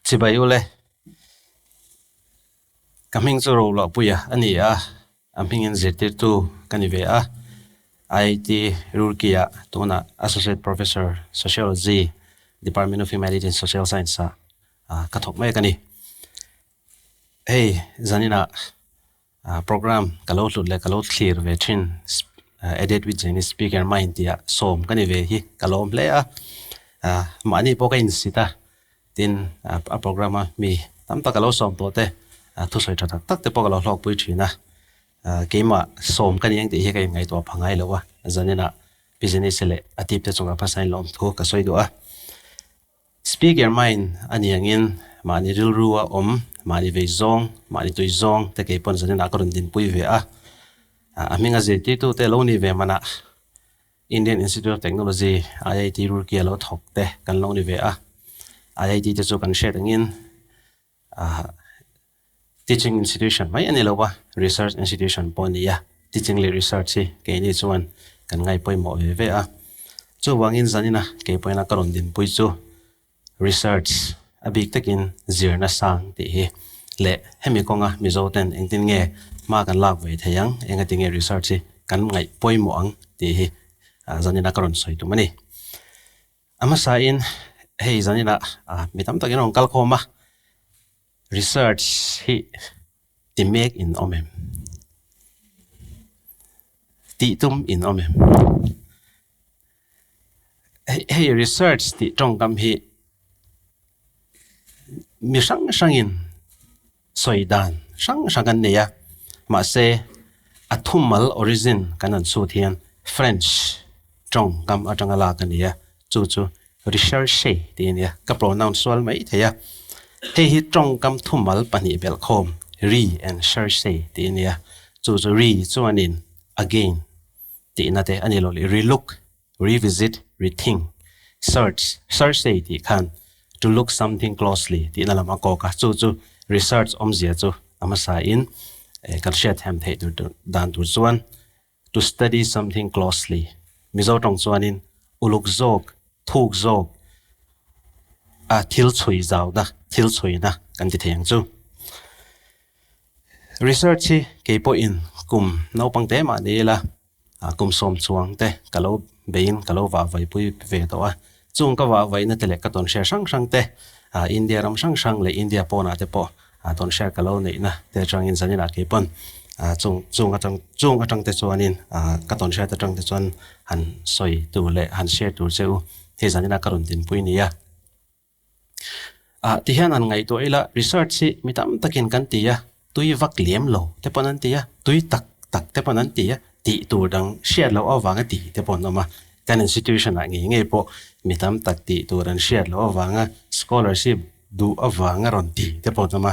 Chibai ule, ka hming chu Roluahpuia a ni a, a hmingin zirtirtu ka ni ve a. IIT Roorkee-ah tunah Associate Professor, Sociology, Department of Humanities and Social Science-ah ka thawk mek a ni. Hei zaninah Program ka lo hlut leh ka lo thlir ve thin Edit with Jenny Speaker Mind tih ah sawm ka ni ve hi ka lawm hle a, mahni pawh ka insit a, tin a program a mi tam tak ka lo sawm tawh te thusawi tha tak tak te pawh ka lo hlawkpui thin a, keimah sawm ka ni ang tih hi ka inngaihtuah pha ngai lo a, zaninah business leh a tip te chungah phasain lawmthu ka sawi duh a. Speak your mind a ni angin mahni rilru a awm, mahni vei zawng, mahni tui zawng te kei pawn zanin ah ka rawn dinpui ve a. A hminga zirtirtu te lo ni ve manah Indian Institute of Technology, IIT Roorkee a lo thawk te kan lo ni ve a. IIT te chu kan hriat angin Teaching institution mai a ni lo a, research institution pawh a ni a. Teaching leh research hi keini chuan kan ngai pawimawh ve ve a. Chuvangin zanina kei pawhin a ka rawn dinpui chu research a bik takin zirna sang tih hi leh hemi kawnga Mizo ten engtin nge hma kan lak ve thei ang, engati nge research hi kan ngaih pawimawh ang tih hi zanina ka rawn sawi tum a ni. A hmasain hei zaninah mi tam takin rawn kal khawm a, research hi ti mek in awm em? Tih tum in awm em? Hei research tih tawngkam hi mi hrang hrangin sawi dan hrang hrang an nei a, mahse a thumal origin kan han chhut hian French tawngkam atanga lak a ni a, chu chu recherche tih a ni a, ka pronounce sual mai thei a, hei hi tawngkam thumal pahnih belhkhawm re and cherche tih a ni a, chu chu re chuanin again tihna te a ni lo leh relook Revisit, rethink, search, searchei tih khan to look something closely tihna lam a kawk a, chu chu research awmzia chu a hmasain kan hriatthiam theih tur dan tur chuan to study something closely Mizo tawng chuanin uluk zawk, thuk zawk a thil chhui zauna, thil chhuina kan ti thei ang chu. Research hi kei pawhin kum naupang te mah ni ila Kum sawm chuang te ka lo beiin ka lo vah vaipui ve tawh a, chung ka vah vaihna te leh ka tawnhriat hrang hrang te, India ram hrang hrang leh India pawnah te pawh tawnhriat ka lo neihna te atangin zaninah kei pawn chung chung atang chung atang te chuanin ka tawnhriat atang te chuan han sawi tur leh han share tur che u hei zaninah ka rawn dinpui nia. Ah tihian an ngaihtuah ila research hi mi tam takin kan ti a, tui vak lem lo te pawn an ti a, tui tak tak te pawn an ti a, tih tur dang hriat loh avanga ti te pawh an awm a, kan institution ah ngei ngei pawh mi tam tak tih tur an hriat loh avanga scholarship duh avanga rawn ti te pawh an awm a,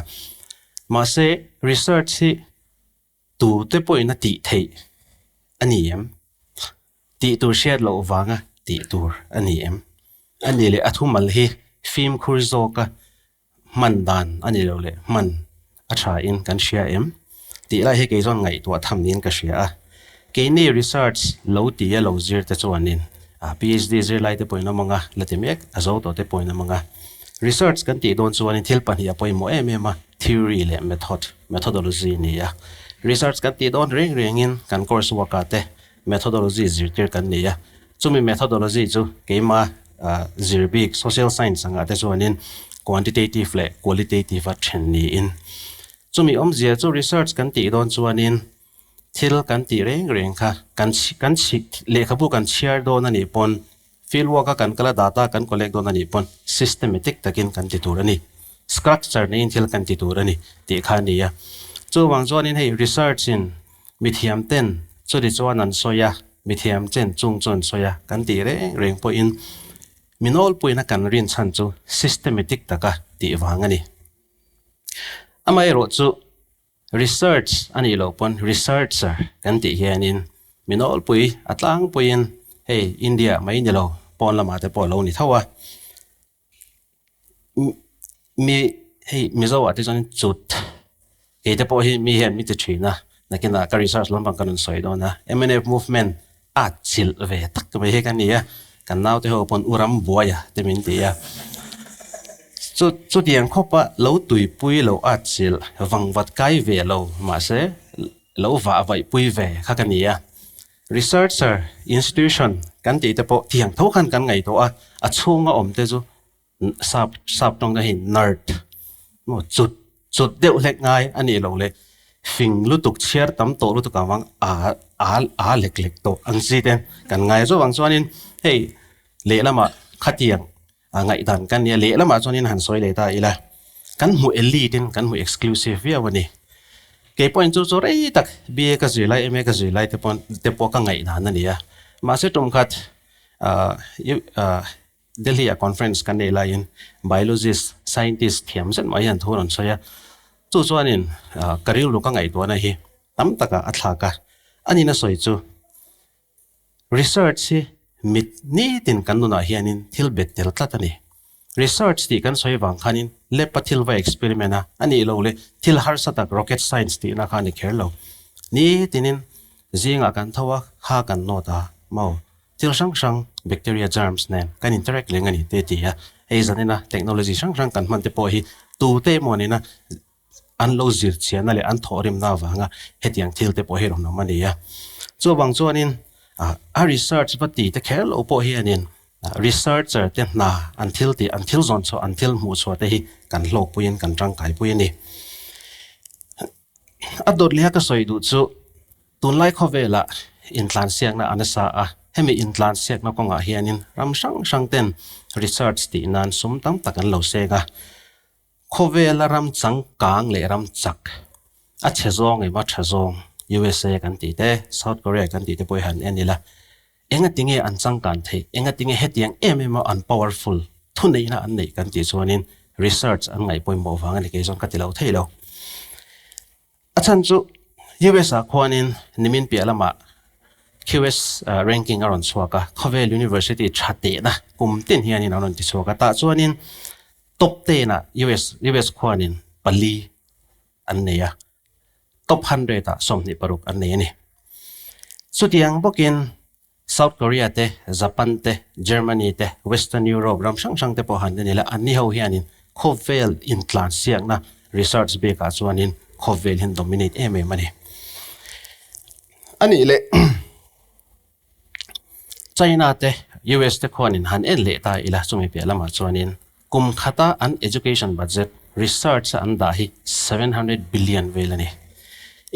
mahse research hi Tute pawhin a tih theih a ni em? Tih tur hriat loh vanga tih tur a ni em? A nih leh a thumal hi fimkhur zawka hman dan a ni lo leh hman a thain kan hria em? Tih lai hi kei chuan ngaihtuah tham niin ka hria a. Keini research lo tia lo zir te chuanin PhD zirlai te pawhin awm ang a, la ti mek a zo tawh te pawhin awm ang a. Research kan tih dawn chuanin thil pahnih a pawimawh em em a. Theory leh method, methodology, ni a. Research kan tih dawn reng rengin kan course work ah te methodology zirtir kan nei a. Chumi methodology chu keima zir bik social science angah te chuanin quantitative leh qualitative a then niin. Chumi awmzia chu research kan tih dawn chuanin thil kan tih reng reng kha kan kan lehkhabu kan chhiar dawn a nih pawn Field work a kan kal a data kan collect dawn a nih pawn systematic takin kan ti tur a ni. Structure neiin thil kan ti tur a ni tih kha a ni a. Chuvang chuanin hei research in mithiam ten chuti chuan an sawi a, mithiam chen chung chu an sawi a kan tih reng reng pawhin mi nawlpuina kan rin chhan chu systematic taka tih vang a ni. Amaherawhchu Research a nih loh pawn researcher kan tih hianin mi nawlpui a tlangpuiin hei India mai ni lo pawn lamah te pawh a lo ni tho a. Mi hei Mizo ah te chuan chut kei te pawh hi mi hian mi ti thin a, nakinah ka research lampang ka rawn sawi dawn a. Mnf movement a chilh ve tak mai hi ka ni a, kan naute ho pawn u ram buaia te min ti a. Chu chutiang khawpa lo tuipui lo atchilh vangvat kai ve lo mahse lo vah vaihpui ve kha ka ni a. Researcher institution kan tih te pawh tiang tho khan kan ngaihtuah a, a chhunga awm te chu sap sap tawng te hi nerd maw chut chut deuh hlek ngai a nih loh leh fing lutuk chhiar tam tawh lutuk ang vang a a a lek lek tawh ang chi te kan ngai zawk ang chuanin hei lehlamah khatiang a ngaihdan kan nia lehlamah chuanin han sawi leh ta ila kan hmu elite in kan hmu exclusive viau a ni keipawhin chu chu rei tak BA ka zir lai MA ka zir lai te pawh te pawh ka ngaihdan a ni a mahse tum khat ah ah Delhi ah conference kan nei laiin biologist scientist thiam zet mai hian thu a rawn sawi a chu chuanin ka rilru ka ngaihtuahna hi tam takah a thlak a anina sawi chu Research hi mit nitin kan nunah hianin thil bet tel tlat a ni. Research tih kan sawi vang khanin lab a thil va experiment a, a nih lo leh thil harsa tak rocket science tihna kha a ni kher lo. Nitinin zingah kan tho a, kha kan nawt a, maw? Thil hrang hrang bacteria germs nen kan interact leng a ni te ti a, hei zanina technology hrang hrang kan hman te pawh hi tute emaw nena an lo zir chiahna leh an thawhrimna avanga hetiang thil te pawh hi rawn awm a ni a. Chuvang chuanin a research va ti te kher lo pawh hianin researcher te hna an thil tih an thil zawn chhuah an thil hmuh chhuah te hi kan hlawkpuiin kan tangkaipui a ni. A dawt leha ka sawi duh chu tunlai khawvelah intlansiakna a nasa a, hemi intlansiakna kawngah hianin ram hrang hrang ten research tih nan sum tam tak an lo seng a. Khawvela ram changkang leh ram chak, a chhe zawng emaw a tha zawng, USA kan tih te, South Korea kan tih te pawh hi han en ila, engati nge an changkan theih, engati nge hetiang em emaw an powerful, thuneihna an neih kan tih chuanin research an ngaih pawimawh vang a ni kei zawng ka ti lo thei lo. A chhan chu US ah khuanin nimin piah lamah QS ranking a rawn chhuak a, khawvel university tha tehna kum tin hianin an rawn ti chhuak a, tah chuanin top ten ah US US khuanin pali an nei a, top hundred ah 26 an nei a ni. Chutiang bawkin South Korea te, Japan te, Germany te, Western Europe ram hrang hrang te pawh han en ila anni ho hianin khawvel intlansiakna research bikah chuanin khawvel hian dominate em em a ni. A nih leh China te, US te khuanin han en leh ta ila chumi piah lamah chuanin kum khata an education budget research a an dah hi 700 billion vel a ni.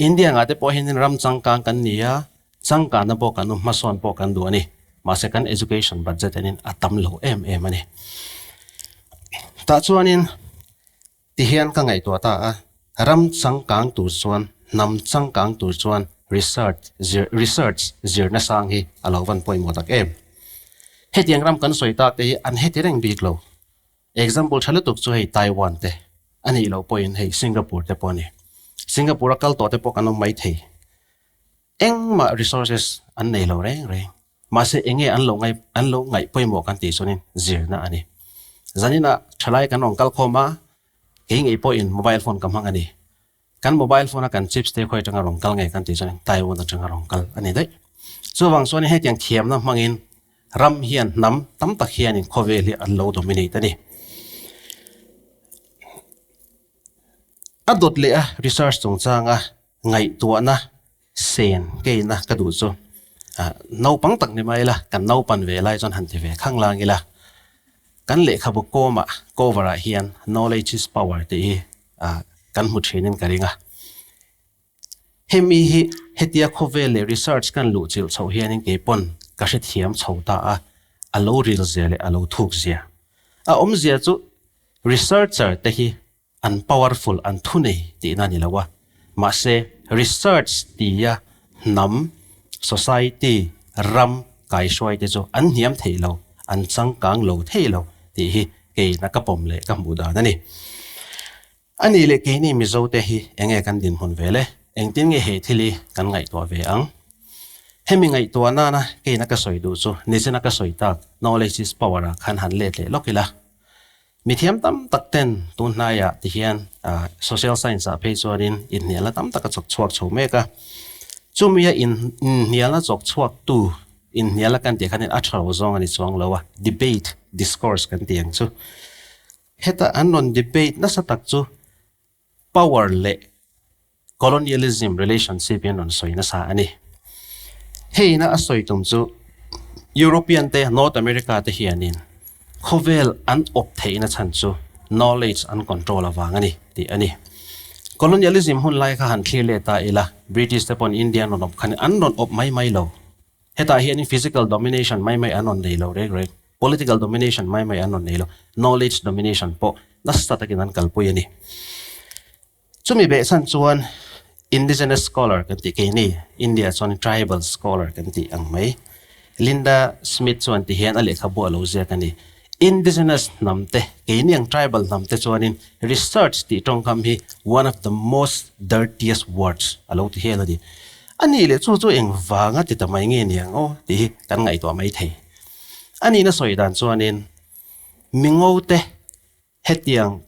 India ngah te pawh hianin ram changkang kan ni a, Changkanna pawh kan awm hmasawn pawh kan duh a ni. Mahse kan education budget enin a tam lo em em a ni. Tah chuanin tihian ka ngaihtuah ta a, ram changkang tur chuan, hnam changkang tur chuan research zir research zirna sang hi a lo van pawimawh tak em. Hetiang ram kan sawi tak te hi an heti reng bik lo. Example tha lutuk chu hei Taiwan te a nih loh pawhin hei Singapore te pawh a ni. Singapore a kal tawh te pawh kan awm maithei. Engmah resources an nei lo reng reng. Mahse enge an lo ngai an lo ngaih pawimawh kan tih chuanin zirna a ni. Zaninah thalai kan rawn kal khawm a, kei ngei pawhin mobile phone ka hmang a ni. Kan mobile phone a kan chips te khawi atanga rawn kal nge kan tih chuanin Taiwan atanga rawn kal a ni daih. Chuvang chuanin hetiang thiamna hmangin ram hian hnam tam tak hianin khawvel hi an lo dominate a ni. A dawt leh a research chungchanga Ngaihtuahna sen keina ka duh chu naupang tak ni mai ila, kan naupan ve lai chuan han ti ve khang lang ila, kan lehkhabu kawmah cover ah hian knowledge is power tih hi kan hmu thinin ka ring a. Hemi hi hetia khawvel leh research kan luh chilh chhoh hianin keipawn ka hrethiam chho ta a, a lo ril zia leh a lo thuk zia. A awmzia chu researcher te hi An powerful, an thunei tihna a ni lo a, mahse research tia hnam, society, ram kaihruai te chu an hniam thei lo, an changkang lo thei lo tih hi keina ka pawm leh ka hmuh dan a ni. A nih leh keini Mizo te hi enge kan dinhmun ve le? Engtin nge he thil hi kan ngaihtuah ve ang? Hemi ngaihtuah nana keina ka sawi duh chu nichina ka sawi tak knowledge is power ah khan han let leh lawk ila. Mithiam tam tak ten tun hnaiah ti hian social science ah phei chuanin inhnialna tam tak a chawk chhuak chho mek a. Chumia inhnialna chawk chhuak tu inhnialna kan tih khanin a tha lo zawng a ni chuang lo a, debate, discourse kan tih ang chu. Heta an rawn debate nasa tak chu power leh colonialism relationship hi an rawn sawi nasa a ni. Heina a sawi tum chu European te North America te hianin khawvel an awp theihna chhan chu knowledge an control avang a ni tih a ni. Colonialism hun lai kha han thlir leh ta ila British te pawn India an rawn awp khan an rawn awp mai mai lo. Hetah hianin physical domination mai mai an rawn nei lo reng reng, political domination mai mai an rawn nei lo, knowledge domination pawh nasa takin an kalpui a ni. Chumi behchhan chuan indigenous scholar kan tih keini India chuan tribal scholar kan tih ang mai. Linda Smith chuan ti hian a lehkhabu a lo ziak a ni. Indigenous hnam te, keini ang tribal hnam te chuanin research tih tawngkam hi one of the most dirtiest words a lo ti hial a ni. A nih leh chu chu eng vanga ti ta mai nge niang aw tih hi kan ngaihtuah mai thei. A nihna sawi dan chuanin mingo te hetiang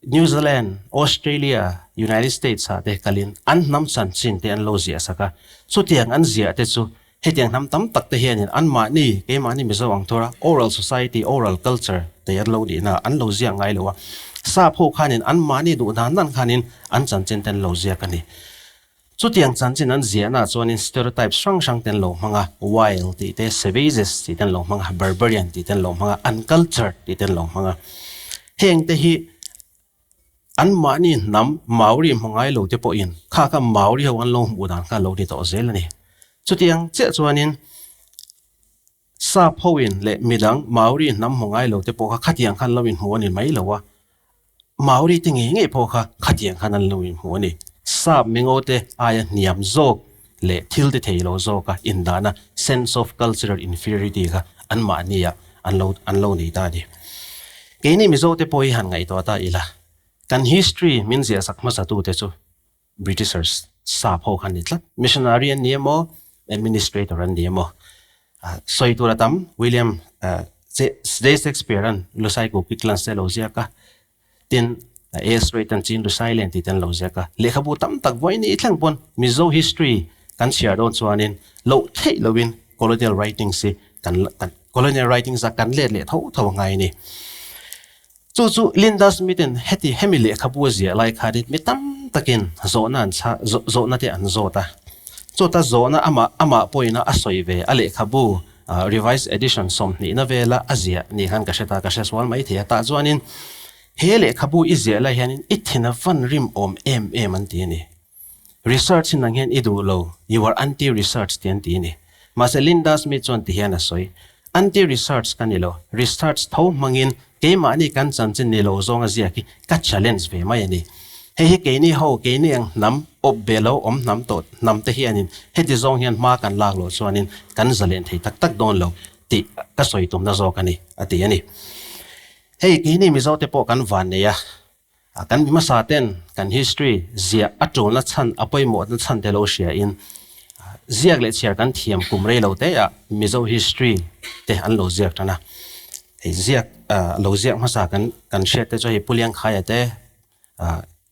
New Zealand, Australia, United States ah te kalin an hnam chanchin te an lo ziah sak a, chutiang an ziah te chu hetiang hnam tam tak te hianin anmahni, keimahni Mizo ang thura oral society, oral culture te an lo nihna an lo ziak ngai lo a, sap ho khanin anmahni duh dan dan khanin an chanchin te an lo ziak a ni. Chutiang chanchin an ziahnaah chuanin stereotypes hrang hrang te an lo hmang a, wild tih te, savages tih te an lo hmang a, barbarian tih te an lo hmang a, uncultured tih te an lo hmang a. Heng te hi anmahni hnam Maori hmu ngai lo te pawhin kha kha Maori ho an lo hmuh dan kha a lo ni tawh zel a ni. Chutiang chiah chuanin Sap hoin leh midang Maori hnam hmu ngai lo te pawh kha khatiang khan lo inhmu a ni mai lo a, Maori te ngei ngei pawh kha khatiang khan an lo inhmu a ni. Sap mingo te aia hniam zawk leh thil ti thei lo zawka indahna sense of cultural inferiority kha anmahniah an lo an lo nei ta a ni. Keini Mizo te pawh hi han ngaihtuah ta ila, kan history min ziahsak hmasatute chu Britishers sap ho kha an ni tlat. Missionary an ni emaw, administrator an ni emaw. Sawi tur a tam, William J. Shakespeare an Lusai Kuki Clans te a lo ziak a, tin A.S. Wright an Chin Lusai Len tih te an lo ziak a. Lehkhabu tam tak vawi ni thleng pawn Mizo history kan chhiar dawn chuanin loh theih lohin colonial writings hi kan colonial writings a kan let leh tho tho a ngai a ni. Chu chu Linda Smith-in heti hemi lehkhabu a ziah lai khanin mi tam takin zawhna an chha zawhna te an zawt a. Chawta zawhna amah amah pawhin a sawi ve a lehkhabu revised edition sawmhnihna vela a ziah ni khan ka hre ta, ka hre sual mai thei a. Tah chuanin he lehkhabu i ziah lai hianin i thin a van rim awm em em an ti a ni. Research hi nang hian i duh lo, you are anti-research ti an ti a ni. Mahse Linda Smith chuan ti hian a sawi, Anti-research ka ni lo, research tho hmangin keimahni kan chanchin ni lo zawnga ziak hi ka challenge ve mai a ni. Hei hi keini ho, keini ang hnam, awp ve lo awm hnam tawh hnam te hianin heti zawng hian hma kan lak loh chuanin kan zalen thei tak tak dawn lo tih ka sawi tumna zawk a ni, a ti a ni. Hei keini Mizo te pawh kan vannei a, Kan mi hmasa ten kan history ziah a tulna chhan a pawimawhna chhan te lo hria in ziak leh chhiar kan thiam kum rei lo te ah Mizo history te an lo ziak tan a. Hei ziak lo ziak hmasa kan kan hriat te chu hei Pu Liangkhaia te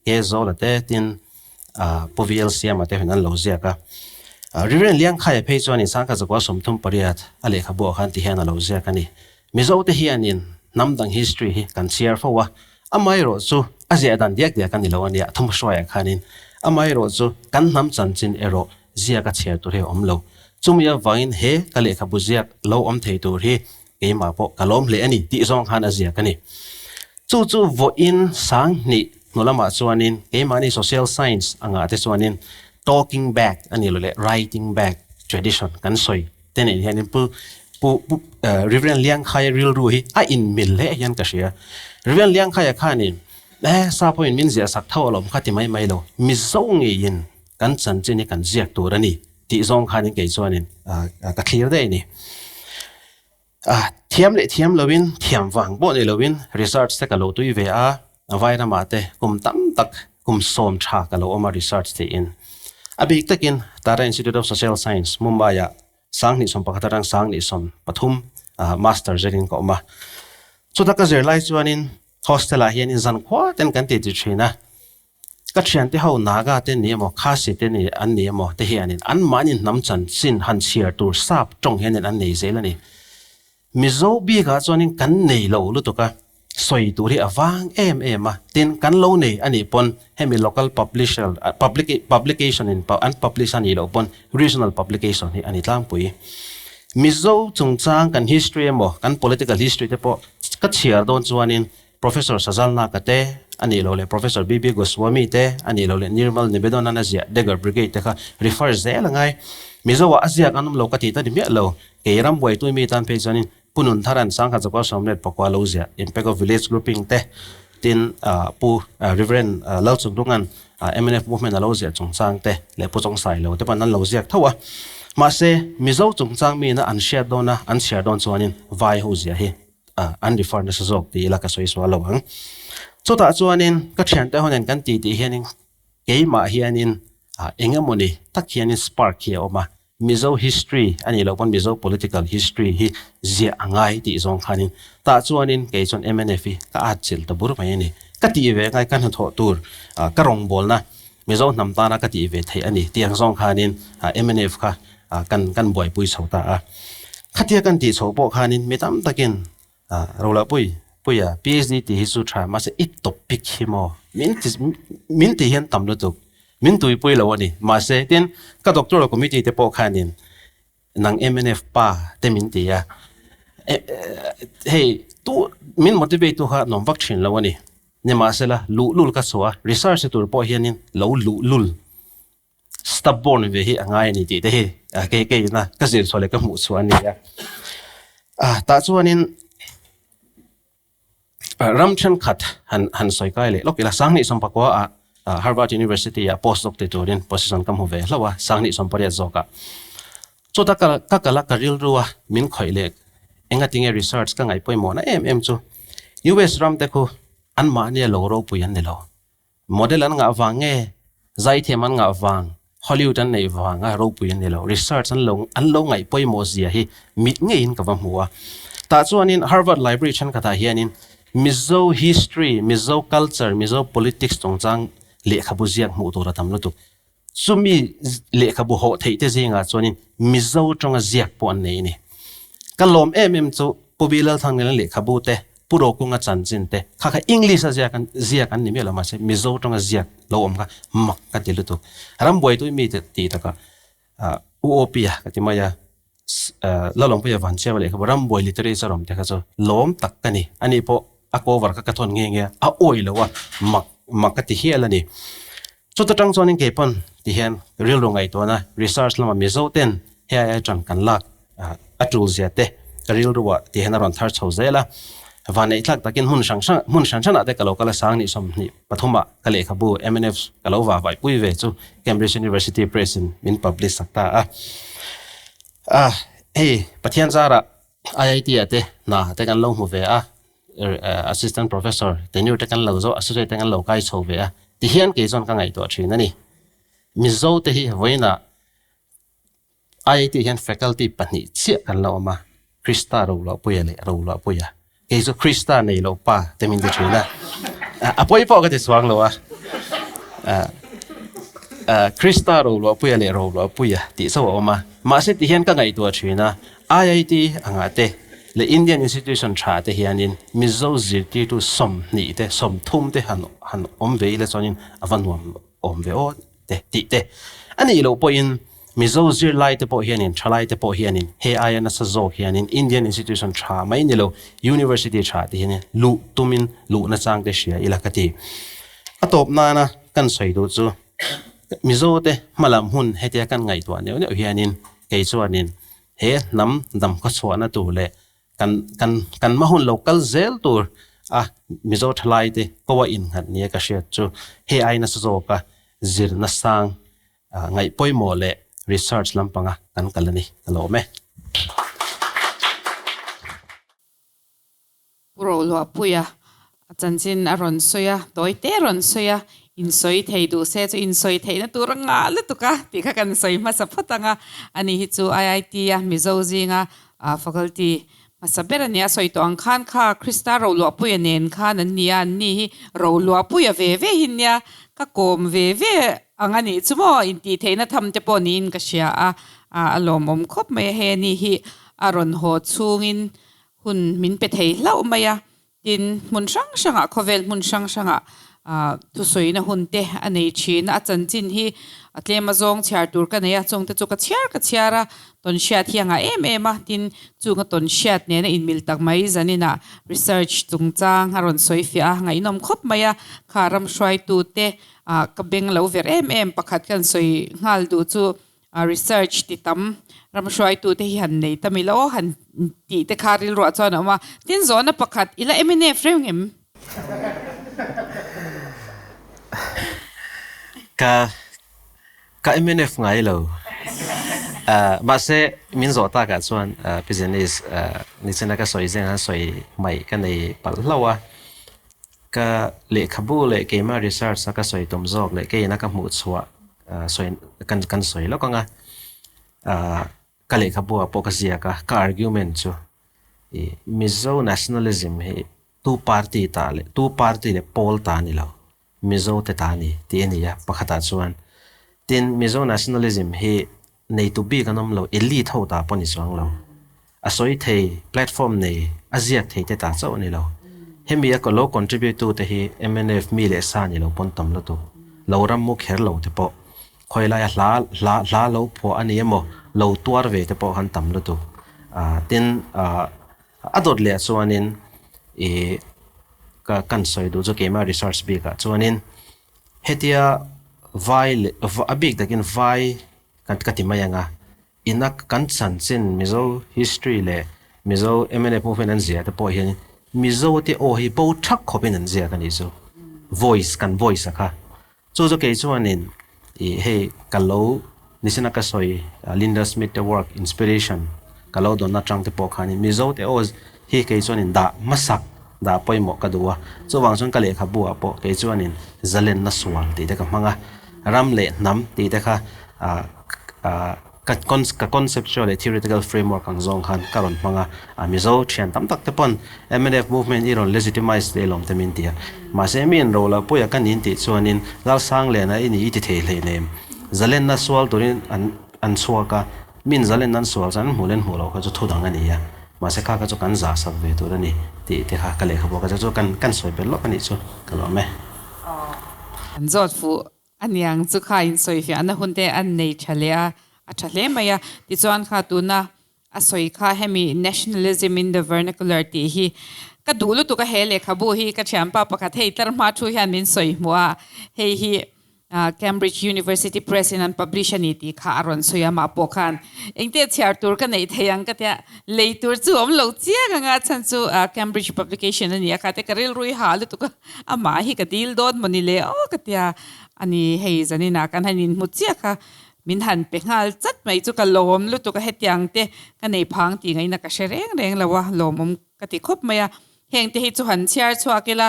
Ke Zawla te tin Pu VL Siama te hun an lo ziak a. Reverend Liangkhaia phei chuan in sangkhat zakua 38 a lehkhabu ah khan ti hian a lo ziak a ni. Mizo te hianin hnam dang history hi kan chhiar fo a, amaherawh chu a ziah dan diak diak a ni lo a nia, thumhruaiah khanin amaherawh chu kan hnam chanchin erawh ziak a chhiar tur hi a awm lo. Chumi avangin he ka lehkhabu ziak lo awm thei tur hi keimah pawh ka lawm hle a ni tih zawng khan a ziak a ni. Chu chu vawiin sanghnih hnu lamah chuanin keimahni social science angah te chuanin talking back a ni lo leh writing back tradition kan sawi te nen hianin pu pu pu Reverend Liangkhaia rilru hi a inmil hle hian ka hria. Reverend Liangkhaia khanin eh sap hoin min ziah sak tho alawm kha ti mai mai lo, Mizo ngeiin kan chanchin hi kan ziak tur a ni tih zawng khanin kei chuanin ka thlir daih a ni. Thiam leh thiam loin, thiam vang pawh ni loin research te ka lo tui ve a, vai ramah te kum tam tak kum sawm tha ka lo awm a research tiin. A bik takin Tata Institute of Social Science, Mumbai-ah 2011 atang 2013 Master zerin ka awm a. Chuta ka zir lai chuanin hostel-ah hianin zan khua ten kan titi thin a. Ka thiante ho Naga te ni emaw Khasi te ni an ni emaw te hianin anmahni hnam chanchin han chhiar tur sap tawng hianin an nei zel a ni. Mizo bikah chuanin kan nei lo lutuk a. Sawi tur hi a vang em em a, tin kan lo nei a nih pawn hemi local publisher public publication in an publish a nih loh pawn regional publication hi a ni tlangpui. Mizo chungchang kan history emaw kan political history te pawh ka chhiar dawn chuanin Professor Sazal Naka te a nih loh leh Professor BB Goswami te a nih loh leh Nirmal Nivedonan a ziah Dagger Brigade te kha refer zel a ngai. Mizo ah a ziak an awm lo ka tih ta ni miah lo. Kei ram buaitui mi tan phei chuanin Pu Nuntharan Sangha Chakua Sawmlet Pakua lo ziah Impact of Village Grouping te tin Pu Reverend Lalchukdungan mnf Movement a lo ziah chungchang te leh Pu Chawngsai lo te pawn an lo ziak tho a. Mahse, Mizo chungchang miin a an hriat dawn a, an chhiar dawn chuanin vai ho ziah hi an refer nasa zawk ti ila ka sawi sual lo ang. Chutah chuanin ka thiante ho nen kan ti tih hianin keimah hianin eng emawni tak hianin spark hi a awm a, Mizo history a nih loh pawn Mizo political history hi ziah a ngai tih zawng khanin tah chuanin kei chuan mnf hi ka at chilh ta bur mai a ni. Ka tih ve ngai ka hnathawh tur ka rawngbawlna Mizo hnam tana ka tih ve theih a ni tih ang zawng khanin mnf kha kan kan buaipui chho ta a. Khatia kan tih chhoh pawh khanin mi tam takin Rolahpui Puia PhD tih hi chu tha mahse i topic hi maw min ti min tih hian tam lutuk min tuipui lo a ni mahse tin ka doctoral committee te pawh khanin nang mnf pa te min ti a hei tu min motivate tu kha nuam vak thin lo a ni nimahsela luhlul ka chhuah a research tur pawh hianin lo luhlul Stubborn ve hi a ngai a ni tih te hi kei kei ina ka zir chhuah leh ka hmuh chhuah a ni a. Tah chuanin ram thenkhat han han sawi kai leh lawk ila Sanghnih Sawmpakua ah Harvard University ah postdoc ti turin position ka hmu ve hlauh a Sanghnih Sawmpariat zawkah. Chuta ka ka kal a ka rilru a min khawih leh engatinge research ka ngaih pawimawhna em em chu US ram te khu anmahnia lo ropui an ni lo. Model an ngah vang nge, zaithiam an ngah vang, Hollywood an neih vang a ropui an ni lo. Research an lo an lo ngaih pawimawh zia hi mit ngeiin ka va hmu a. Tah chuanin Harvard Library thenkhatah hianin Mizo history, Mizo culture, Mizo politics chungchang lehkhabu ziak hmuh tur a tam lutuk. Chumi lehkhabu hawh theih te zingah chuanin Mizo tawnga ziak pawh an nei a ni. Ka lawm em em chu Pu Bi Lalthangnela lehkhabu te, Pu Rokunga chanchin te, kha kha English a ziak an ziak an ni miah lo mahse Mizo tawnga ziak lo awm kha mak ka ti lutuk. Rambuaitui mi te tih takah U Awpia ka ti mai a, Lalawmpuia Vanchiau lehkhabu Rambuai literature awm te kha chu lawm tak ka ni. Ani pawh a cover kha ka thawn nghe nghe a, a awih lo a, mak mak ka ti hial a ni. Chuta tang chuanin kei pawn ti hian rilru ngaihtuahna research lama Mizo ten hei aia tan kan lak a tul zia te ka rilruah ti hian a rawn thar chho zel a. Vanneih tlak takin hmun hrang hrang hmun hran hranah te ka lo kal a sang 25 ah ka lehkhabu mnf ka lo vah vaihpui ve chu Cambridge University Press in min publish sak ta a. A hei Pathian zarah IIT ah te hna te kan lo hmu ve a. Assistant Professor tenure te kan lo zawh, Associate te kan lo kai chho ve a, ti hian kei chuan ka ngaihtuah thin a ni. Mizo te hi vawiinah IIT hian faculty pahnih chiah kan la awm a, Krista Roluahpuia leh Roluahpuia. Kei chu Krista nei lo pa te min ti thin a, a pawi pawh ka ti chuang lo a. Krista Roluahpuia leh Roluahpuia tih chauh a awm a, mahse ti hian ka ngaihtuah thin a, IIT angah te leh Indian institution tha te hianin Mizo zirtirtu 20 te 30 te han han awm ve ila chuanin a va nuam awm ve aw te tih te a nih loh pawhin Mizo zirlai te pawh hianin thalai te pawh hianin he aia nasa zawk hianin Indian institution tha mai ni lo university tha te hianin luh tumin luh nachang te hria ila ka ti. A tawp nana kan sawi duh chu Mizo te hmalam hun hetia kan ngaihtuah neuh neuh hianin kei chuanin he hnam dam khawchhuahna tur leh kan kan kan hma hun lo kal zel tur a Mizo thalai te ko a innghat nia ka hriat chu hei ai nasa zawka zirna sang ngaih pawimawh leh research lampanga kan kal a ni ka lawm e. Pu Rohluahpuia a chanchin a rawn sawi a, tawi te rawn sawi a, insawi thei duh se chu insawi theihna tur a ngah lutuk a tih kha kan sawi hmasa phawt ang a, ani hi chu IIT a Mizo zinga faculty hmasa ber a ni a, sawi tawh ang khan kha Krista Rohluahpuia nen khan an ni a, an ni hi Rohluahpuia ve ve hi nia ka kawm ve ve ang a nih chu maw intih theihna tham te pawh niin ka hria a, a lawmawm khawp mai a, hei ani hi a rawn haw chhungin Hun min pe thei hlauh mai a, Tin, hmun hrang hrangah, khawvel hmun hrang hrangah thusawina hun te a nei thin a, a chanchin hi a tlem azawng chhiar tur ka nei a, chungte chu ka chhiar ka chhiar a, tawn hriat hi a ngah em em a, tin, chung a tawn hriat nena inmil tak mai zaninah research chungchang a rawn sawi fiah a, ngaihnawm khawp mai a, kha ram hruaitute ka beng lo ver em em pakhat kan sawi nghal duh chu Research ti tam ram hruaitute hi han nei ta mi lo han tih te kha rilruah chuan a awm a. Tin zawhna pakhat i la mnf reng em? Ka ka mnf ngai lo. Mahse min zawh takah chuan Pi Janice nichina ka sawi zeng han sawi hmaih ka nei palh hlauh a. Ka lehkhabu leh keimah research a ka sawi tum zawk leh keiin a ka hmuh chhuah sawi kan kan sawi lawk ang a, ka lehkhabu ah pawh ka ziak a, ka argument chu ih Mizo nationalism hi tu party ta leh tu party leh pawl ta a ni lo, Mizo te ta a ni tih a ni a pakhatah chuan. Tin, Mizo nationalism hi neitu bik an awm lo, elite ho ta pawh a ni chuang lo. A sawi thei, platform nei, a ziak thei te ta chauh a ni lo. Hemi a lo contribute tu te hi mnf mi leh sa ni lo pawn tam lutuk. Lo ram mu kher lo te pawh, khawi laia hla hla hla lo phuah a ni emaw, lo tuar ve te pawh khan tam lutuk. Tin, a dawt leh chuanin ih ka kan sawi duh chu keimah research bikah chuanin hetia vai leh a bik takin vai kan ka ti mai ang a, ina kan chanchin Mizo history leh Mizo mnf movement an ziah te pawh hian Mizo te aw hi bo thak khawpin an ziak a nih chu, voice kan voice a kha. Chu chu kei chuanin ih hei ka lo nisina ka sawi Linda Smith te work inspiration ka lo dawn atang te pawh khanin Mizo te aw hi kei chuanin dah hmasak dah pawimawh ka duh a, chuvang chuan ka lehkhabu ah pawh kei chuanin zalenna sual tih te ka hmang a, ram leh hnam tih te kha ah ah ka ka conceptual leh theoretical framework ang zawng khan ka rawn hmang a, a Mizo thian tam tak te pawn mnf movement i rawn legitimize te lawm te min ti a, mahse mi in ro loh puia ka nin tih chuanin Lalsangliana i ni i ti thei hleinem, zalenna sual turin an an chhuak a, min zalenna an sual chuan an hmuh leh an hmuh loh kha chu thu dang a ni a, mahse kha kha chu kan zah sak ve tur a ni tih te kha ka lehkhabu ka chu kan kan sawi belh lawk a nih chu ka lawm e. An zawt fuh Aniang chu kha insawifiahna hun te an nei tha leh a, a tha hle mai a. Tichuan kha tuna a sawi kha hemi Nationalism in the Vernacular tih hi ka duh lutuk a, he lehkhabu hi ka thianpa pakhat hei tlar hma thu hian min sawi hmuh a, hei hi Cambridge University Press in an publish a ni tih kha a rawn sawi a, mah pawh khan engte chhiar tur ka neih thei ang ka tia, lei tur chu awm lo chiang ang a, chhan chu Cambridge publication a ni a kha te ka rilru i hah lutuk a. Amah hi ka dil dawn maw ni le aw ka tia a ni, hei zaninah kan han inhmu chiah kha min han pe nghal chat mai chu ka lawm lutuk a, hetiang te ka nei phang tih ngaihna ka hre reng reng lo a, lawmawm ka ti khawp mai a, heng te hi chu han chhiar chhuak ila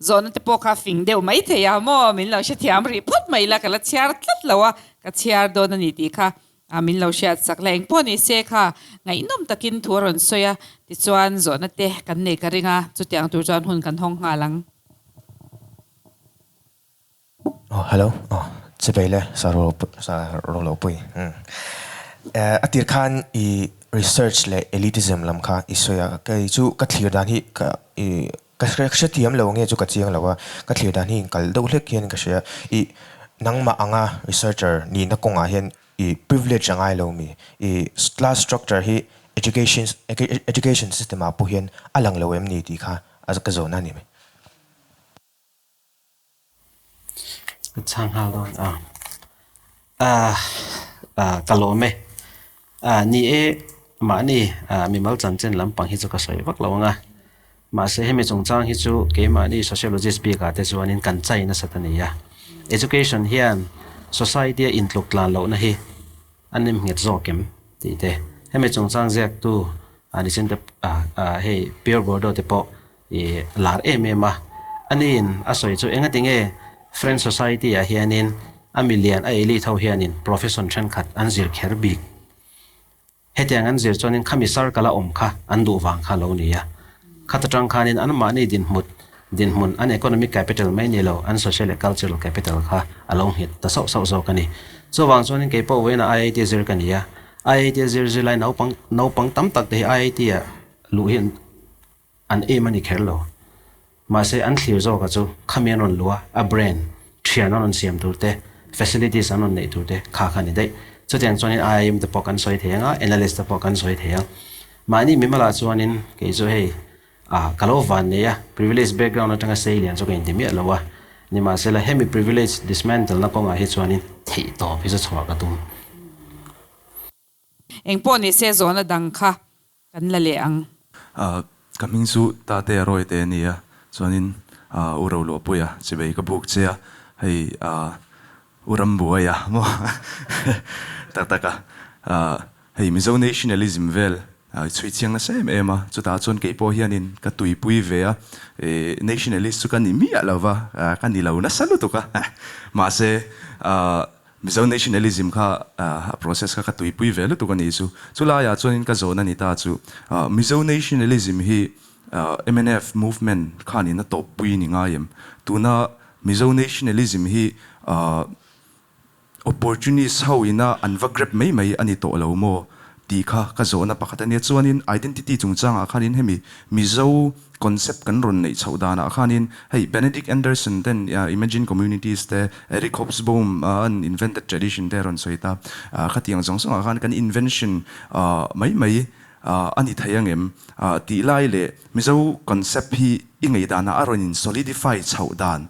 zawhna te pawh kha fing deuh mai thei a maw min lo hrethiam rih phawt mai ila ka la chhiar tlat lo a, ka chhiar dawn a ni tih kha A min lo hriat sak la engpawh ni se kha ngaihnawm takin thu a rawn sawi a, tichuan zawhna te kan nei ka ring a, chutiang tur chuan hun kan hawng nghal ang. Aw hello aw chipei le sa ro sa ro lo pui umm a tir khan i research leh elitism lam kha i sawi a kei chu ka thlir dan hi ka i ka hrethiam lo nge chu ka chiang lo a ka thlir dan hi inkal deuh hlek hian ka hria i nangmah anga researcher nihna kawngah hian I privilege a ngai lo mi? I class structure hi education education system ah pawh hian a lang lo em ni tih kha a ka zawhna a ni mai. Ka chhang nghal dawn a. Ah ah ka lawm e. Ah ni e mahni ah mimal chanchin lampang hi chu ka sawi vak lo ang a. Mahse hemi chungchang hi chu keimahni sociologist bikah te chuanin kan chai nasat a ni a. Education hian society a intluk tlan lohna hi a nem nghet zawk em tih te. Hemi chungchang ziaktu a nichin te hei Pierre Bourdieu te pawh i lar em em a. Aniin a sawi chu engati nge French society ah hianin a milian a elite ho hianin profession thenkhat an zir kher bik. Hetiang an zir chuanin khami circle a awm kha an duh vang kha lo ni a. Khat atang khanin anmahni dinhmut, dinhmun, an economic capital mai ni lo, an social leh cultural capital kha a lo nghet ta sauh sauh zawk a ni. Chuvang chuanin kei pawh vawiinah IIT zir ka ni a. IIT zir zirlai naupang, naupang tam tak te hi IIT ah luh hi an aim a ni kher lo. Mahse an thlir zawka chu khami an rawn luh a, a brand, thian an rawn siam tur te, facilities an rawn neih tur te kha kha a ni daih. Chutiang chuanin IIM te pawh kan sawi thei ang a, analyst te pawh kan sawi thei ang. Mahni mimalah chuanin kei chu hei ah ka lo van nei a, privilege background atanga sei lian chu ka inti miah lo a, nimahsela hemi privilege dismantle na kawngah hi chuanin theihtawp hi chu chhuah ka tum. Engpawh nise zawhna dang kha kan la leh ang. Ka hming chu Tate a rawi te a ni a, chuanin U Roluahpuia chibei ka buk che a, hei U Rambuaia maw tak tak a, hei Mizo nationalism vel chhui chiang nasa em em a, chutah chuan kei pawh hianin ka tuipui ve a, nationalist chu ka ni miah lo va, ka ni lo nasa lutuk a, mahse Mizo nationalism kha a process kha ka tuipui ve lutuk a nih chu. Chu laiah chuanin ka zawn a ni ta chu. Mizo nationalism hi mnf movement khanin a tawppui ni ngai em? Tuna Mizo nationalism hi opportunist ho ina an va grab mai mai a ni tawh lo maw tih kha ka zawhna pakhat a nia. Chuanin identity chungchangah khanin hemi Mizo Concept kan rawn neih chhoh danah khanin hei Benedict Anderson ten Imagine Communities te, Eric Hobsbawm an Invented Tradition te a rawn sawi ta. Khatiang zawng zawngah khan kan invention mai mai a ni thei angem tih lai leh Mizo concept hi i ngei danah a rawn in solidify chhoh dan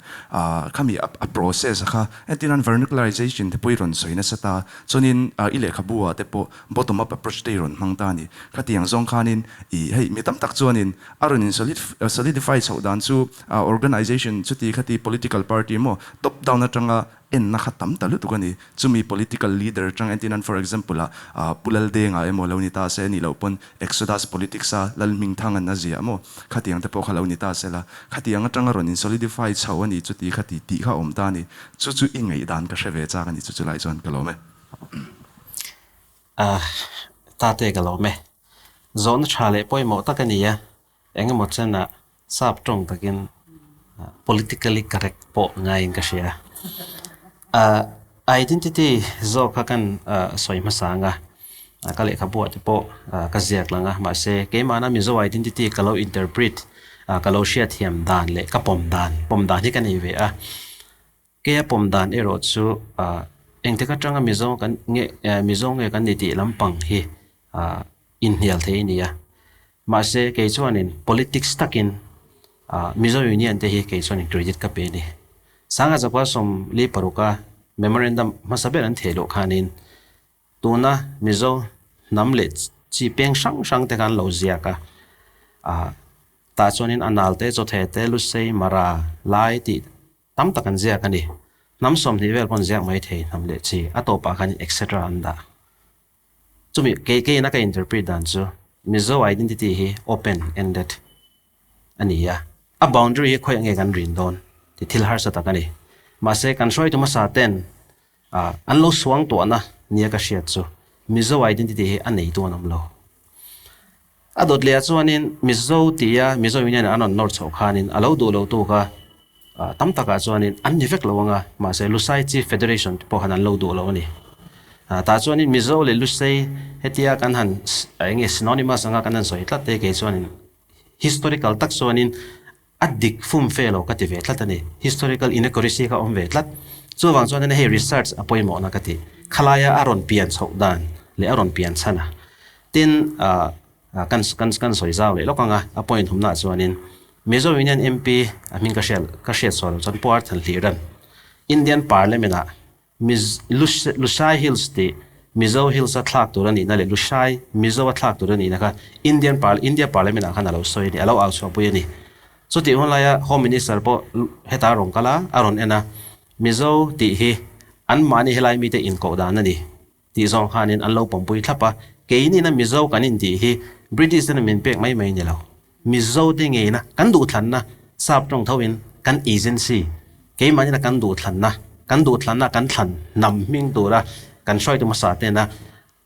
khami a process kha entirnan vernacularization te pawh i rawn sawi nasa ta. Chuanin i lehkhabu ah te pawh Bottom up approach te i rawn hmang ta a ni. Khatiang zawng khanin i hei mi tam tak chuanin a rawn in solidify chhoh dan chu organization chuti khati political party emaw top down atanga enna kha tam ta lutuk a ni. Chumi political leader atang entin an for example ah Pu Laldenga emaw lo ni ta se anih loh pawn Exodus politics a Lalhmingthang an a ziah maw khatiang te pawh kha lo ni ta se la khatiang atanga rawn in solidify chhoh a ni chuti khati tih kha awm ta a ni. Chu chu i ngaihdan ka hre ve chak a ni chu chulai chuan ka lawm e. A, tate ka lawm e. Zawhna tha leh pawimawh tak a ni a, eng emaw chenah sap tawng takin politically correct pawh ngaiin ka hria. A, identity zawk kha kan sawi hmasa ang a, ka lehkhabuah te pawh ka ziak lang a, mahse keimahna Mizo identity ka lo interpret, ka lo hriatthiam dan leh ka pawm dan, pawm dan hi ka nei ve a. Keia pawm dan erawh chu engtik atanga Mizo kan nge Mizo nge kan ni tih lampang hi inhnial thei a ni a. Mahse kei chuanin politics takin Mizo Union te hi kei chuanin credit ka pe a ni. Sangha Zakua 46 a memorandum hmasa ber an theh loh khanin Tuna Mizo hnam leh chi peng hrang hrang te khan lo ziak a, ah tah chuanin a nal te, chawthe te, lusei, mara, lai tih tam tak an ziak a ni. Hnam 20 vel pawh an ziak mai thei hnam leh chi, a tawpah khanin etc an dah. Chumi kei keiin a ka interpret dan chu Mizo identity hi open ended a ni a, a boundary hi khawiah nge kan rin dawn tih thil harsa tak a ni. Mahse kan hruaitu hmasa ten An lo suang tuahna nia ka hriat chu Mizo identity hi a neitu an awm lo. A dawt leh ah chuanin Mizo tia Mizo Union an rawn nawr chhoh khanin a lo duh lo tu kha tam takah chuanin an ni vek lo anga mahse Lusai Chief Federation te pawh khan an lo duh lo a ni. Tah chuanin Mizo leh Lusei hetia kan han eng nge synonymous anga kan han sawi tlat te kei chuanin historical tak chuanin A dik fum fe lo ka ti ve tlat a ni. Historical inaccuracy kha a awm ve tlat. Chuvang chuan hei research a pawimawhna ka ti. Khalaia a rawn pian chhoh dan leh a rawn pian chhan a. Tin, kan kan kan sawi zau leh lawk ang a, a point humnaah chuanin Mizo Union MP a hming ka hriat ka hriat sual loh chuan Pu Arthur Hlihran Indian Parliament-ah Miz Lushai Hills tih Mizo Hills a thlak tur a nihna leh Lushai Mizo a thlak tur a nihna kha Indian Par India Parliament ah khan a lo sawi a ni, a lo au chhuahpui a ni. Chutih hun laia Home Minister pawh heta a rawn kal a, a rawn en a, Mizo tih hi anmahni helai mite inkoh dan a ni tih zawng khanin an lo pawmpui thlap a, keinina Mizo kan intih hi British ten min pek mai mai ni lo. Mizo te ngeina kan duhthlanna sap tawng tho in kan agency keimahni kan duhthlanna kan duhthlanna kan thlan hnam hming tura kan hruaitu hmasa tena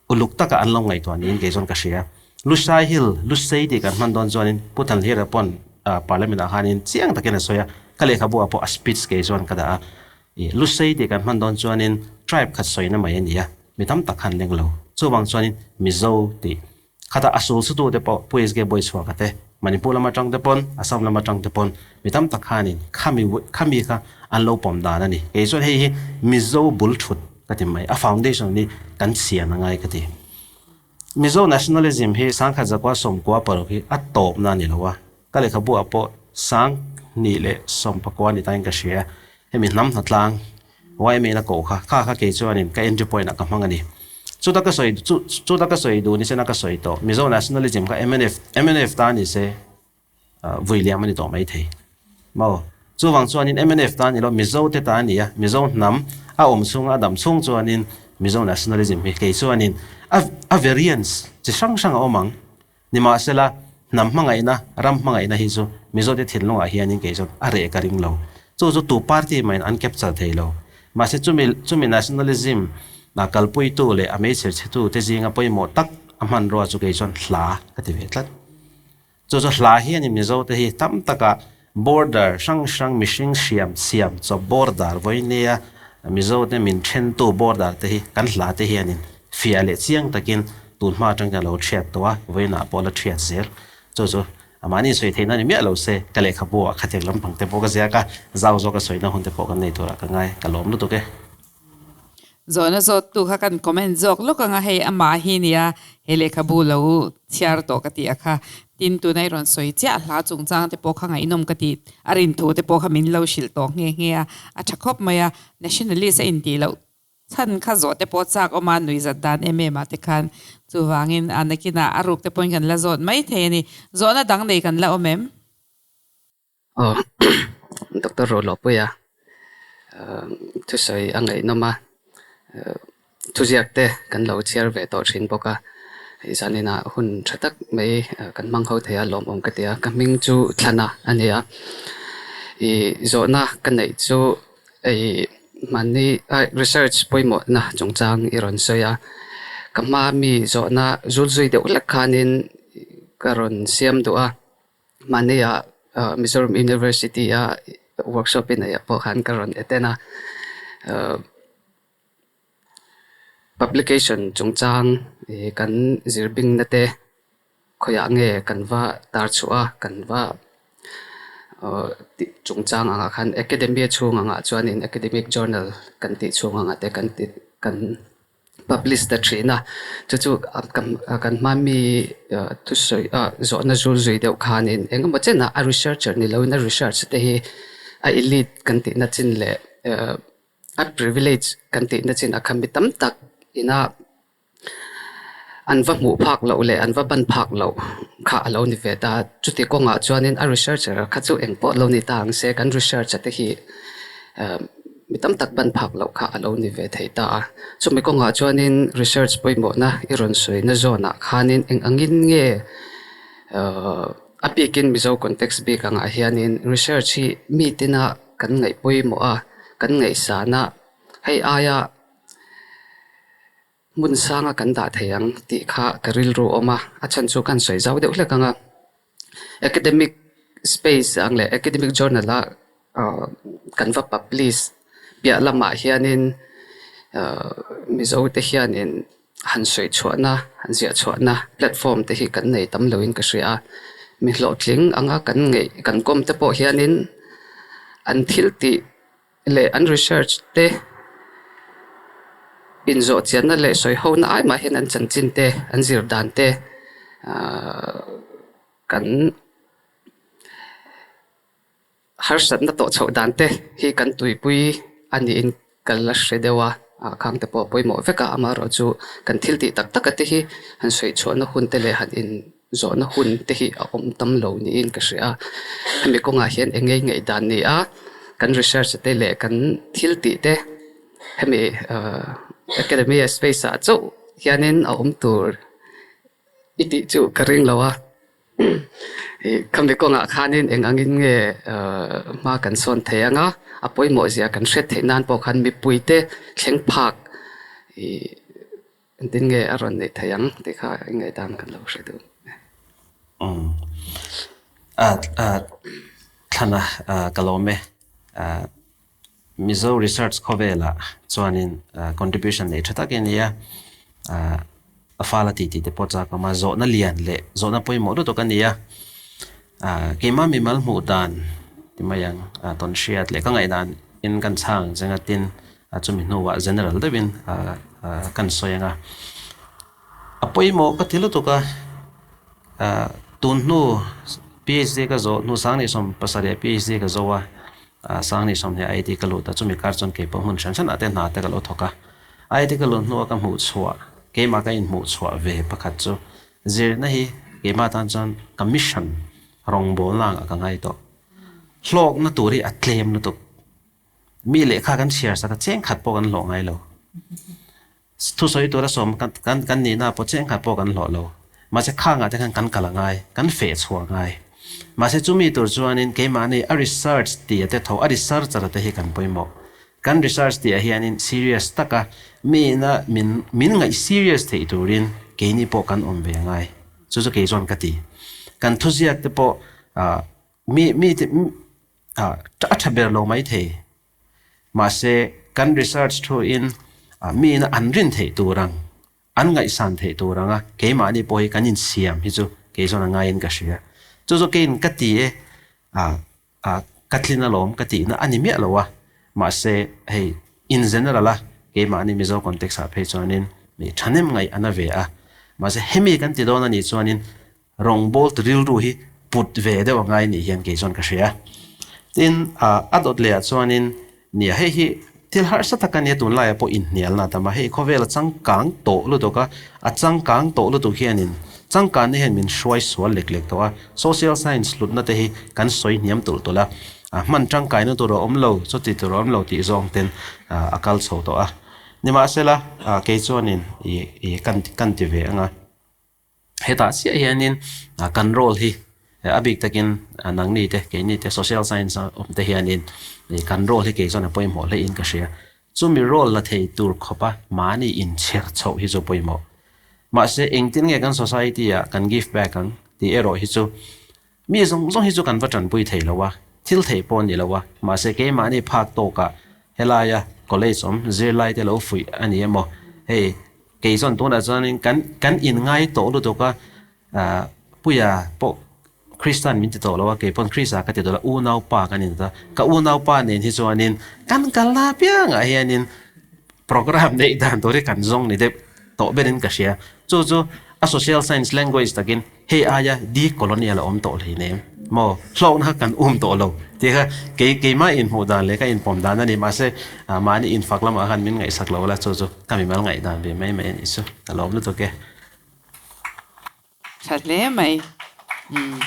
uluk taka an lo ngaihtuah niin kei chuan ka hria. Lushai Hill, Lusei tih kan hman dawn chuanin Pu Thanhlira pawn Parliament ah khanin chiang takin a sawi a, ka lehkhabu ah pawh a speech kei chuan ka dah a. Lusei tih kan hman dawn chuanin tribe khat sawina mai a ni a, mi tam tak khan leng lo. Chuvang chuanin Mizo tih. Khata a sul sutu te pawh Pu SK Bawichhuaka te, Manipur lam atang te pawn, Assam lam atang te pawn mi tam tak khanin khami khami kha an lo pawm dan a ni. Kei chuan hei hi Mizo bul thut ka ti mai, a foundation hi kan siam a ngai ka ti. Mizo nationalism hi sangkhat zakua sawmkua paruk hi a tawpna a ni lo a, ka lehkhabu ah pawh sang hnih leh sawmpakua ni tain ka hria, hemi hnam hnatlang YMA na koh kha, kha kha kei chuanin ka entry point ah ka hmang a ni. Chuta ka sawi chu chuta ka sawi duh ni sena ka sawi tawh, Mizo nationalism kha mnf mnf ta ni se vui liam a ni tawh mai thei. Maw? Chuvang chuanin mnf ta ni lo, Mizo te ta a ni a, Mizo hnam a awm chhunga a dam chhung chuanin Mizo nationalism hi kei chuanin a a variants chi hrang hrang a awm ang. Nimahsela, hnam hmangaihna, ram hmangaihna hi chu Mizote thinlungah hianin kei chuan a reh ka ring lo. Chu chu tu party mahin an capture thei lo. Mahse chumi chumi nationalism kalpuitu leh a meichher chhetu te zinga pawimawh tak a hmanrua chu kei chuan hla ka ti ve tlat. Chu chu hla hianin Mizote hi tam taka border hrang hrang mihring hriam siam chawp border vawinia Mizote min thentu border te hi kan hla te hianin fiah leh chiang takin tun hma atang hian a lo thiat tawh a, vawiinah pawh a la thiat zel. Chu chu mahni sawi theihna ni miah lo se ka lehkhabu ah khatiang lampang te pawh ka ziak a, zau zawka sawina hun te pawh kan nei turah ka ngai, ka lawm lutuk e. Zawhna zawttu kha kan comment zawk lawk anga hei amah hi nia he lehkhabu lo chhiar tawh ka tih a kha. Tin tuna i rawn sawi chiah hla chungchang te pawh kha ngaihnawm ka tih a rin thu te pawh kha min lo hrilh tawh nghe nghe a, a tha khawp mai a. Nationalist a intih loh chhan kha zawh te pawh chak awm a nui zat dan em em ah te khan chuvangin a nakinah a ruk te pawhin kan la zawt mai thei a ni. Zawhna dang nei kan la awm em? Aw Doctor Rualawpuia thusawi a ngaihnawm a, thuziak te kan lo chhiar ve tawh thin bawk a, hei zaninah hun tha tak mai kan hmang ho thei a lawmawm ka ti a, ka hming chu Thlana a ni a, ih zawhna ka neih chu ih mahni research pawimawhna chungchang i rawn sawi a, ka hma mi zawhna zul zui deuh hlek khanin ka rawn siam duh a. Mahnia Mizoram University a workshop in neih ah pawh khan ka rawn attend a, publication chungchang ih kan zir bingna te khawiah nge kan va tar chhuah a kan va tih chungchang angah khan academia chhung angah chuanin academic journal kan tih chhung angah te kan ti kan. Publish ta thin a, chu chu kan hma mi thusawi zawhna zul zui deuh khanin eng emaw chenah a researcher ni loin a research te hi a elite kan tihna chin leh a privilege kan tihna chin a kha mi tam tak ina an va hmuh phak loh leh an va ban phak loh kha a lo ni ve ta. Chuti kawngah chuanin a researcher kha chu eng pawh lo ni ta ang se kan research te hi. Mi tam tak ban phak loh kha a lo ni ve thei ta a. Chumi kawngah chuanin research pawimawhna i rawn sawina zawnah khanin eng angin nge a bikin Mizo context bik angah hianin research hi mi tina kan ngaih pawimawh a, kan ngaihsan a, hei aia hmun sanga kan dah thei ang tih kha ka rilru a awm a, a chhan chu kan sawi zau deuh hlek ang a. Academic space ang leh academic journal a kan va publish piah lamah hianin Mizo te hianin han sawi chhuahna han ziah chhuahna platform te hi kan nei tam loin ka hria a. Mi hlawhtling anga kan ngeih kan kawm te pawh hianin an thil tih leh an research te inzawh chianna leh sawi hona ai mah hian an chanchin te an zir dan te ahh kan harsatna tawh chhoh dan te hi kan tuipui a niin ka la hre deuh a ah khang te pawh a pawimawh vek a amaherawhchu kan thil tih tak tak a te hi han sawi chhuahna hun te leh han in Zawhna hun te hi a awm tam lo niin ka hria a, hemi kawngah hian eng ngei ngaihdan ni a, kan research te leh kan thil tih te hemi ahh academia space ah chauh hianin a awm tur i tih chu ka ring lo a, ih khami kawngah khanin eng angin nge ahh hma kan sawn thei ang a, a pawimawh zia kan hriat theih nan pawh khan mipui te thleng phak ih. Engtin nge a rawn neih theih ang tih kha i ngaihdan kan lo hre duh. Umm. A a thlana ka lawm e. Mizo research khawvelah chuanin contribution nei tha tak i nia. A fala tih tih te pawh chak awm a, zawhna lian leh zawhna pawimawh lutuk a ni a. Keimah mimal hmuh dan ti mai ang, tawn hriat leh ka ngaihdan in kan chhang ang cheng a, tin chumi hnuah general deuhin kan sawi ang a. A pawimawh ka ti lutuk a, tun hnu PhD ka zawh hnu 2017 PhD ka zo a, 2020 IIT ka lut a, chumi kar chuan keipawh hmun hran hranah te hna te ka lo thawk a. IIT ka lut hnua ka hmuh chhuah, keimah ka inhmuh chhuah ve pakhat chu zirna hi keimah tan chuan ka mission rawngbawlna angah ka ngai tawh. Hlawkna tur hi a tlem lutuk. Mi lehkha kan chhiar sak a chengkhat pawh kan hlawh ngai lo. Thusawi tura sawm kan kan nihna pawh chengkhat pawh kan hlawh lo. Mahse khangah te khan kan kal a ngai, kan feh chhuah a ngai. Mahse chumi tur chuanin keimahni a research tih a te tho, a researcher a te hi kan pawimawh. Kan research tih ah hianin serious taka miina min min ngaih serious theih turin keini pawh kan awm ve a ngai. Chu chu kei chuan ka ti. Kan thuziak te pawh mi mi te a tha ber lo mai thei. Mahse kan research thu in miina an rin theih tur ang, an ngaihsan theih tur anga keimahni pawh hi kan insiam hi chu kei chuan a ngaiin ka hria. Chu chu keiin ka ti e, ka tlin alawm ka tihna a ni miah lo a, mahse hei in general a keimahni Mizo context ah phei chuanin mi thahnem ngaih a na ve a, mahse hemi kan ti dawn a nih chuanin Rawngbawl tu rilru hi put ve deuh a ngai nih hian kei chuan ka hria. Tin, a dawt leh ah chuanin nia hei hi thil harsa tak a nia tunlaiah pawh inhnialna a tam a, hei khawvel a changkang tawh lutuk a, a changkang tawh lutuk hianin changkanna hian min hruai sual lek lek tawh a, social science hlutna te hi kan sawi hniam tulh tulh a, hman tangkaina tur a awm lo, chuti tur a awm lo tih zawng ten a kal chho tawh a. Nimahsela, kei chuanin i kan ti ve ang a. Hetah chiah hianin kan role hi a bik takin nangni te keini te social science a awm te hianin kan role hi kei chuan a pawimawh hlein ka hria. Chumi role la thei tur khawpa mahni inchher chhoh hi chu pawimawh. Mahse engtin nge kan society ah kan give back ang tih erawh hi chu mi zawng zawng hi chu kan va tanpui thei lo a, thil theih pawh a ni lo a, mahse keimahni phak tawkah helaia college awm zirlai te lo fuih a ni emaw hei Kei chuan tunah chuanin kan kan inngai tawh lutuk a, ah Puia pawh Kristan min ti tawh lo a, kei pawn Krista ka ti tawh lo a, unaupa kan inti ta. Ka unaupa nen hi chuanin kan kalna apiangah hianin program neih dan tur hi kan zawng ni deuh tawh berin ka hria. Chu chu a social science language takin Hei aia decolonial a awm tawh hleinem maw? Hlawkna kha kan um tawh lo tih kha kei keimah inhmuh dan leh ka inpawm dan a ni. Mahse, mahni infak lamah khan min ngaihsak lo la, chu chu ka mimal ngaihdan ve mai mai a nih chu. Ka lawm lutuk e. Tha hle mai. Umm.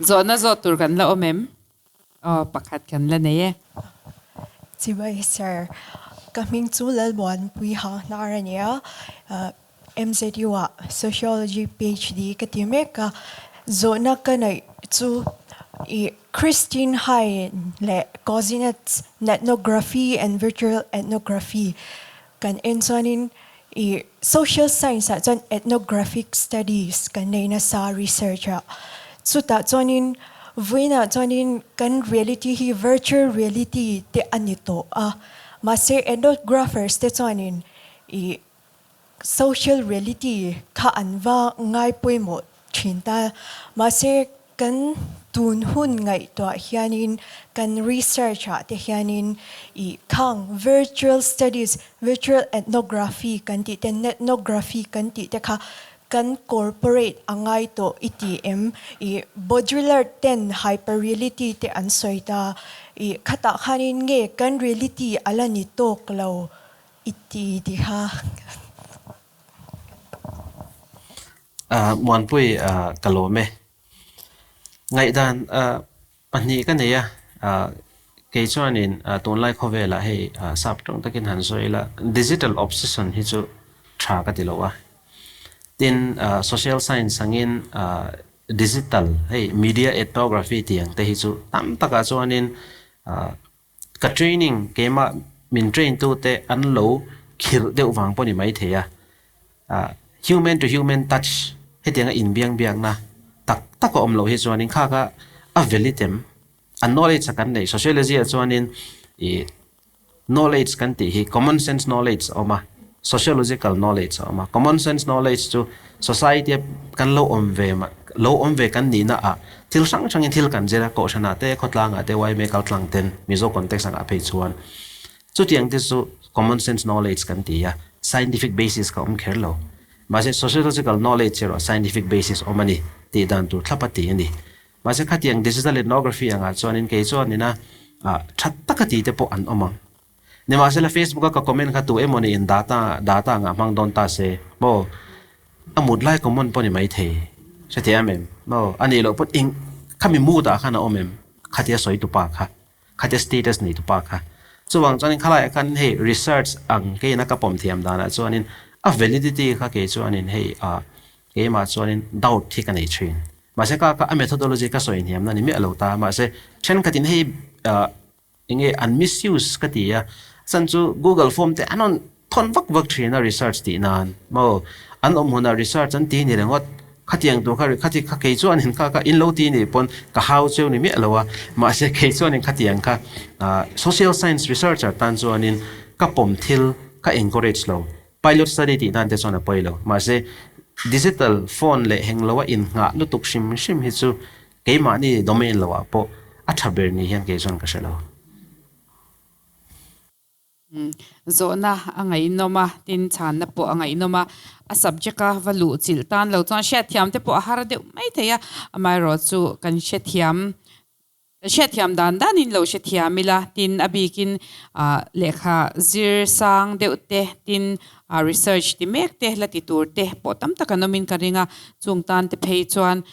Zawhna zawh tur kan la awm em? Aw, pakhat kan la nei e. Chibai Sir, ka hming chu Lalmuanpui Hangnar a ni a, MZU ah Sociology PhD ka ti mek a, zawhna ka neih chu i Christine Hine leh Kozinets Netnography and Virtual Ethnography kan en chuanin i social science ah chuan ethnographic studies kan nei nasa research ah chutah chuanin vawiinah chuanin kan reality hi virtual reality te a ni tawh a mahse ethnographers te chuanin i Social reality kha an va ngai pawimawh thin ta. Mahse, kan tun hun ngaihtuah hianin kan research ah te hianin ih khang virtual studies, virtual ethnography kan tih te, netnography kan tih te kha kan corporate a ngai tawh i ti em? Ih Baudrillard ten hyperreality te an sawi ta. Ih khatah khanin nge kan reality a la ni tawk lo I ti ti kha. Muanpui ka lawm e. Ngaihdan pahnih ka nei a, kei chuanin tunlai khawvelah hei sap tawng takin han sawi ila digital obsession hi chu tha ka ti lo a. Tin, social science angin digital hei media ethnography tih ang te hi chu tam takah chuanin Ka training keimah min train tu te an lo khirh deuh vang pawh ni maithei a, human to human touch hetianga inbiang biakna tak tak a awm loh hi chuanin kha kha a valid em? A knowledge a kan neih sociology ah chuanin ih knowledge kan tih hi common sense knowledge a awm a. Sociological knowledge a awm a. Common sense knowledge chu society a kan lo awm ve lo awm ve kan nihna ah thil hrang hrangin thil kan zir a, kohhranah te, khawtlangah te, yma kaltlang ten Mizo context angah phei chuan chutiang te chu common sense knowledge kan ti a, scientific basis kha awm kher lo. Mahse sociological knowledge erawh scientific basis awm a ni tih dan tur thlap a ti a ni. Mahse khatiang digital ethnography angah chuanin kei chuanina tha taka ti te pawh an awm ang. Nimahsela Facebook a ka comment kha tu emaw niin data data angah hmang dawn ta se maw a mut lai comment pawh ni maithei hrethiam em maw a nih loh pawn eng khami mood ah khan a awm em khatia sawi tupa kha khatia status nei tupa kha chuvang chuanin khalaiah khan hei research ang keina ka pawm thiam danah chuanin a validity kha kei chuanin hei ah keimah chuanin doubt hi ka nei thin mahse ka ka a methodology ka sawi hniamna ni miah lo ta mahse thenkhatin hei ah Enge an misuse ka ti a, chan chu Google form te an rawn thawn vak vak thin a research tih nan maw, an awm hunah research an ti ni ringawt, khatiang tur kha khati kha kei chuan in kha kha in lo ti nih pawn ka hau cheu ni miah lo a, mahse kei chuan in khatiang kha social science researcher tan chuanin ka pawm thil ka encourage lo, pilot study tih nan te chuan a pawi lo, mahse digital phone leh heng lo a innghah lutuk hrim hrim hi chu Keimahni domain lo ah pawh a tha ber ni hian kei chuan ka hre lo. Zawhna a ngaihnawm a, tin chhanna pawh a ngaihnawm a, a subject a va luh chilh tan lo chuan hriatthiam te pawh a har deuh mai thei a, amaherawh chu kan hrethiam hriatthiam dan danin lo hrethiam ila, tin a bikin lehkha zir sang deuh te, tin A research ti mek te, la ti tur te pawh tam tak an awmin ka ring a, chung tan te phei chuan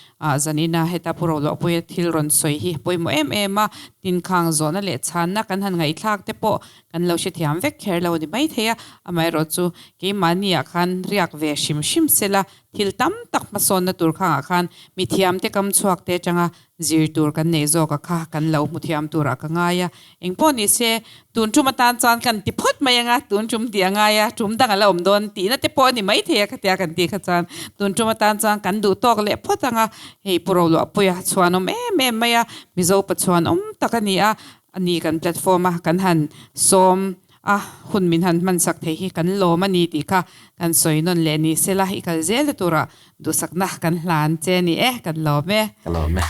zanina heta Pu Roluahpuia thil rawn sawi hi pawimawh em em a, tin khang zawhna leh chhanna kan han ngaihthlak te pawh kan lo hrethiam vek kher lo ni maithei a, amaherawh chu keimahni ah khan riak ve hrim hrim sela thil tam tak hmasawnna tur khangah khan mithiam te kam chhuak te atanga Zir tur kan neih zawk a kha kan lo hmu thiam turah ka ngai a, engpawh ni se tun tum atan chuan kan ti phawt mai anga tun tum tih a ngai a, tum dang a la awm dawn tihna te pawh a ni maithei a khatia kan tih kha chuan tun tum atan chuan kan duh tawk leh phawt anga hei Pu Roluahpuia chhuan awm em em mai a, Mizo pa chhuan awm tak a ni a, a ni kan platform a kan han sawm A hun min han hmansak thei hi kan lawm a ni tih kha kan sawi nawn leh ni sela i kal zel na turah duhsakna kan hlan che ni e, kan lawm e. Ka lawm e.